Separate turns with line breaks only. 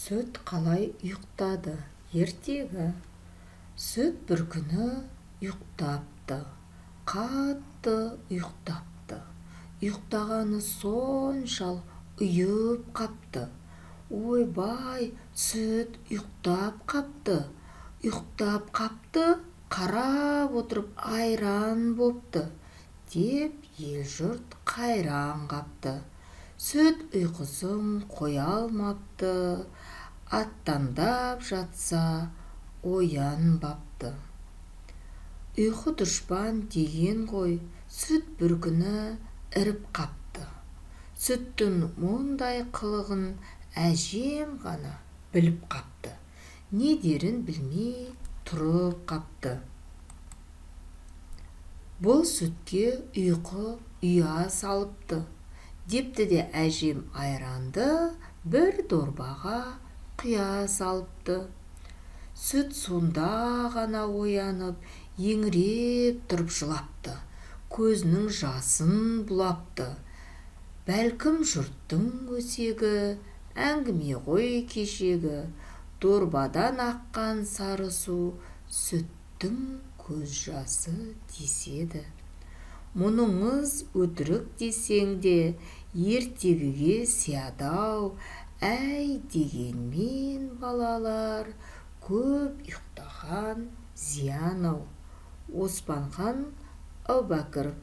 Сүт қалай ұйықтады? Ертегі. Сүт бір күні ұйықтапты, қатты ұйықтапты. Ұйықтағаны соншалық ұйып қапты. Ойбай, сүт ұйықтап қапты, ұйықтап қапты, қарап отырып айран бопты, деп ел-жұрт қайран қапты. Сүт ұйқысын қоя алмапты, аттандап жатса оянбапты. Ұйқы дұшпан деген ғой, сүт бір күні іріп қапты. Сүттің мұндай қылығын әжем ғана біліп қапты. Не дерін білмей тұрып қапты. Бұл сүтке ұйқы ұя салыпты, депті де әжем айранды бір дорбаға құя салыпты. Сүт сонда ғана оянып, еңіреп тұрып жылапты, көзінің жасын бұлапты. Бәлкім жұрттың өсегі, әңгіме ғой кешегі, дорбадан аққан сары су сүттің көз жасы деседі. Мұныңыз өтірік десең де, ертегіге сияды-ау, әй дегенмен балалар, көп ұйықтаған зиян-ау. Оспанхан Әубәкіров.